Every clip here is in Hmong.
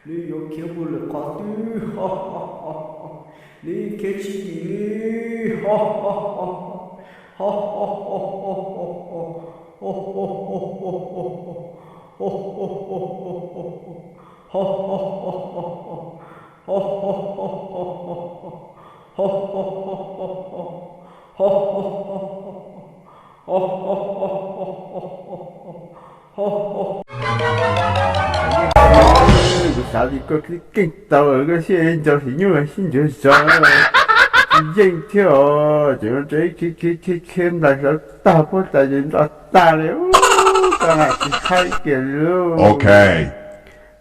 Neb yuav khiav mus lawm qhov twg? Neb khiav tsis dim li. Kuv xav tias koj keej tau, koj sib nco phim nyuj los sib nco zov, tsis yeej thiab os. Ces no tseem khiav khiav khiav khiav nplaig hlawv tag puab tas ces nplaj tag li. Koj hais tsis haib kiag li.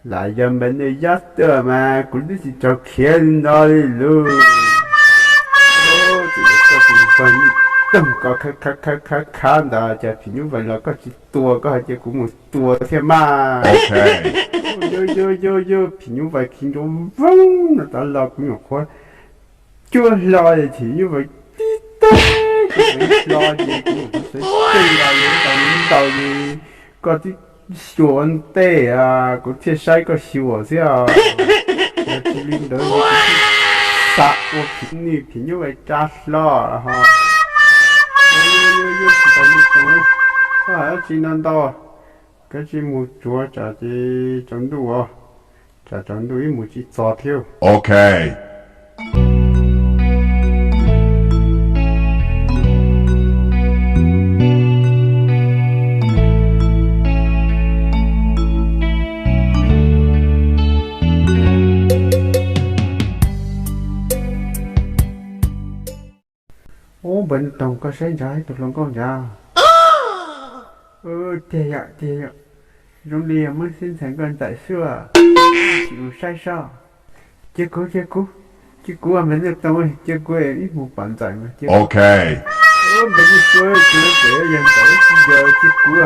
Lam yog npawg Nuj Yob tuaj mas kuv twb tsis tau khiav li no li lauj. Ces koj tus npawg Nuj Toog ko khav khav khav khav ntawd ces phim nyuj vais los koj tsis tua, koj hais tias kuv mus tua thiab mas. Yog yog yog yog phim nyuj vais khi nrov voog no tas los kuv nyuam qhuav cuab hlo es phim nyuj vais tib teg, kuv hlo ces kuv nyuam qhuav sawv tsees los yuav tau ntau ces koj twb xyuas ua ntej, kuv thiaj saib koj xyuas xwb os. Yog tsis li ntawd kuv twb xav ua phim nyuj vais tsa hlo ho. Koj hais dab tsi no ntau, koj tsis mus tsuav tsam ces tsaus ntuj os, tsam tsaus ntuj ib mus tsis txog thiab. Ub, npawg Nuj Toog, koj saib ntawd ib tug hluas nkauj ntawd. Tiag yom, tiag yom, zoo li yog Hmoob xib ntxhais nkauj ntxawm xwb. Sim mus saib seb. Cia kuv, cia kuv, cia kuv, npawg Nuj Toog, cia kuv ib mus pom ntxawm mas cia kuv. Npawg Nuj Toog, kuv yog ntxawm tsis yog, cia kuv,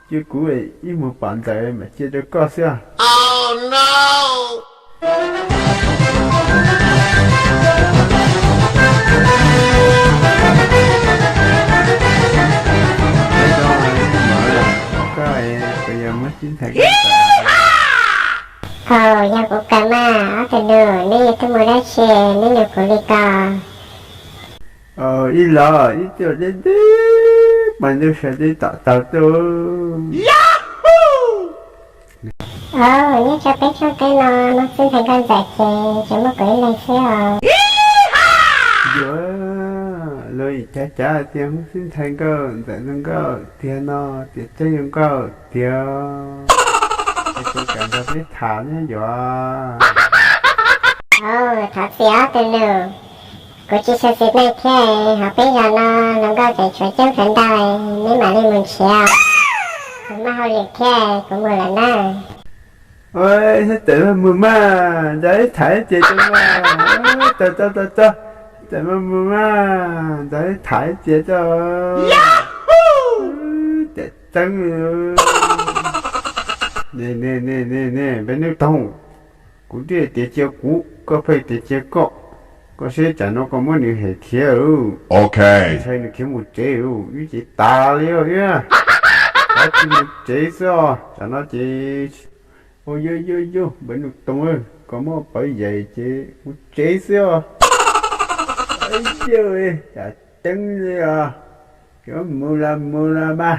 cia kuv ib mus pom ntxawm mas cia rau koj xwb. Koj yog Hmoob xib ntxhais nkauj ntxawm. Thaum yog kuv kawm mas ob tug nus, neb yog tuaj mus dab tsi neb nug kuv li ko? Ib los ib tug deb deb mas ntuj sawv deb tom tau tuaj. Nyob rau peb tshooj teb no Hmoob xib ntxhais nkauj ntxawm ces tsuas muaj kuv ib leeg xwb os. Yuav, luag cav cav tias Hmoob xib ntxhais nkauj ntxawm zoo nkauj tiag no, tiam tseeb zoo nkauj tiag. Es kuv kam nrog peb tham ne yuav. Thov txim ob tug nus, kuv tsis xyuam xim nej thiab, ho peb zos no hluas nkauj tseem tshuav coob tshuav ntau, neb mam li mus nrhiav, kuv muaj hauj lwm thiab, kuv mus lawm nawb. Ua, txawm mas mus mas, nrog wb tham ib pliag tso mas. Tau tau tau tau, txawm mas mus mas, nrog wb tham ib pliag tso. Tiam tseeb. Ne ne ne ne ne, npawg Nuj Toog, kuv twb tias cia kuv, koj pheej tias cia koj. Koj saib tsam no koj muab nws hem khiav, ntshai nws khiav mus tsev, wb ces tas li os. Kav tsij mus tsev xwb os, tsam no ces. Ua, yog yog yog, npawg Nuj Toog, koj muab pawv yais ces mus tsev xwb os. Yog, cas ceeb li os. Yuav mus los mus los mas.